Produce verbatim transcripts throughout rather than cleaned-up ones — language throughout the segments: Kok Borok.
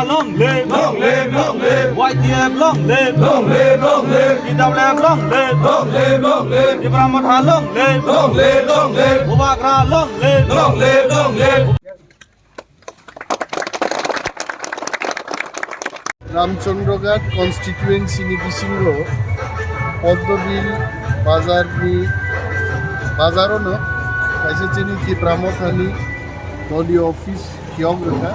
Long live! Long live! Long live! Y T F long live! Long live! Long live! T W F long live! Long live! Long live! Tipra Motha long live! Long live! Long live! Bubagra long live! Long live! Long live! Ramchandraghat constituency ni bisingo Poddobil bazar ni bazar ono kaisa chini Tipra Motha ni doli office phiyok rwkha.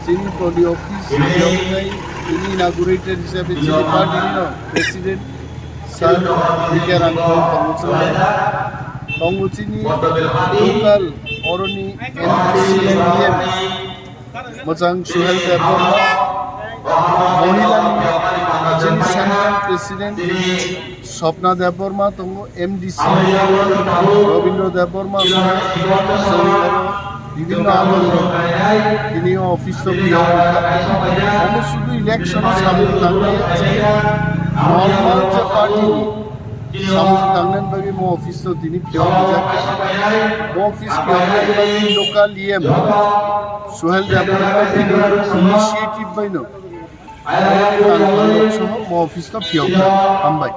Chini doli office phiyoknai ini inaugurator hisabe chini party ni no president Sir B K Rangkhol tongo chwng bai. Tongo chini local oroni M D C, M D M, mwchang Suhel Debbarma, mohila ni chini central president Swapna Debbarma tongo, M D C Rabindra Debbarma tongo, chwng oro bibhinno adongrok tini o office o phiyok rwkha. Omo sudu election o samung tangnai, normal je party ni samung tangnani bagwi mo office o tini phiyok rijak. Mo office phiyoknani bagwi local E M Suhel Debbarma bini initiative baino mo office o phiyokjak. Hambai.